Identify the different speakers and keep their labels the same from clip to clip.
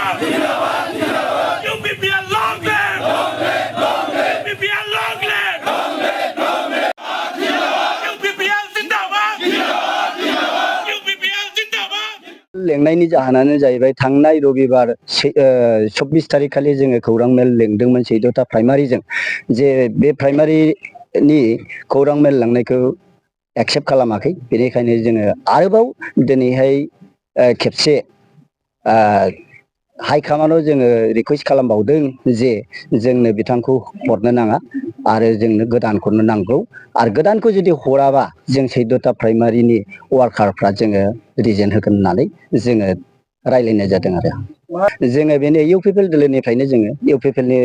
Speaker 1: UPPL long live! UPPL long live! UPPL जिंदाबाद! UPPL जिंदाबाद!
Speaker 2: लेंनायनि जाहोनानो जाहैबाय थांनाय रबिबार 24 तारिख खालि जोङो खौरां मेल लेंदोंमोन सैद'था प्राइमारिजों जे बे प्राइमारिनि खौरां मेल लांनायखौ एक्सेप्ट खालामाखै बेनिखायनो जोङो आरोबाव दिनैहाय खेबसे हाइकामान्डआव जोङो रिकुवेस्ट खालामबावदों जे जोंनो बिथांखौ हरनो नाङा आरो जोंनो गोदानखौनो नांगौ आरो गोदानखौ जुदि हराबा जों 14ता प्राइमारिनि वार्कारफ्रा जोङो रिजेक्ट होगोन होननानै जोङो रायलायनाय जादों आरो जोङो बेनो इउपिपिएल दोलोनिफ्रायनो जोङो इउपिपिएलनि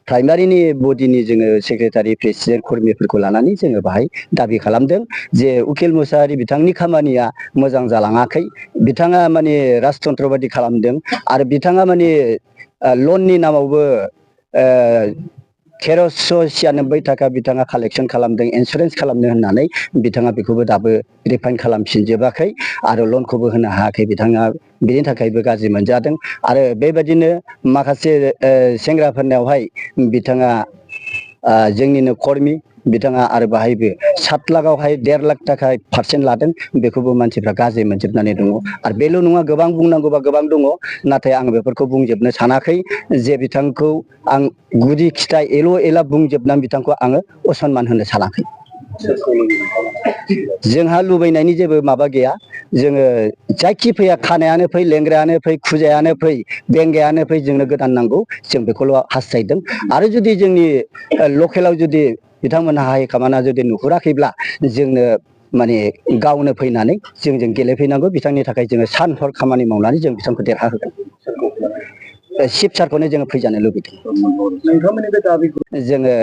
Speaker 2: प्राइमारिनि बडिनि जोङो सेक्रेटारि प्रेसिडेन्ट कर्मीफोरखौ लानानै जोङो बाहाय दाबि खालामदों जे उकिल मुसाहारि बिथांनि खामानिया मोजां जालाङाखै बिथाङा माने राजतन्त्र बादि खालामदों आरो बिथाङा माने लननि नामावबो 1396 थाखा बिथाङा कालेक्शन खालामदों इन्सुरेन्स खालामनो होननानै बिथाङा बेखौबो दाबो रिफाइन्ड खालामफिनजोबाखै आरो लनखौबो होनो हायाखै बिथाङा बेनि थाखायबो गाज्रि मोनजादों आरो बेबायदिनो माखासे सेंग्राफोरनावहाय बिथाङा जोंनिनो कर्मी बिथाङा आरो बाहायबो 7 लाखआवहाय 1.5 लाख थाखा पार्सेन्ट लादों बेखौबो मानसिफ्रा गाज्रि मोनजोबनानै दङ आरो बेल' नङा गोबां बुंनांगौबा गोबां दङ नाथाय आं बेफोरखौ बुंजोबनो सानाखै जे बिथांखौ आं गुदि खिथा एला बुंजोबनानै बिथांखौ आङो असनमान होनो सानाखै जोंहा लुबैनायनि जेबो माबा गैया जोङो जायखि फैया खानायानो फै लेंग्रायानो फै खुजायानो फै बेंगायानो फै जोंनो गोदान नांगौ जों बेखौल' हास्थायदों आरो जुदि जोंनि लकेलाव जुदि बिथांमोनहा हाइकामान्डआ जुदि नुहुराखैब्ला जोंनो माने गावनो फैनानै जोंजों गेलेफैनांगौ बिथांनि थाखाय जोङो सान हर खामानि मावनानै जों बिथांखौ देरहाहोगोन चिफ सारखौनो जोङो फैजानो लुबैदों जोङो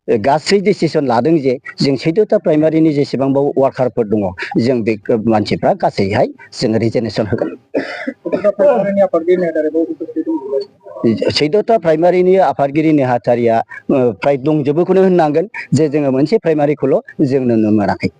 Speaker 2: गासै डिसिसन लादों जे जों 14ता प्राइमारिनि जेसेबांबाव वार्कारफोर दङ जों बे मानसिफ्रा गासैहाय जोङो रिजेनेसन होगोन 14ता प्राइमारिनि आफादगिरि नेहाथारिया फ्राय दंजोबोखौनो होननांगोन जे जोङो मोनसे प्राइमारिखौल' जों नुनो मोनाखै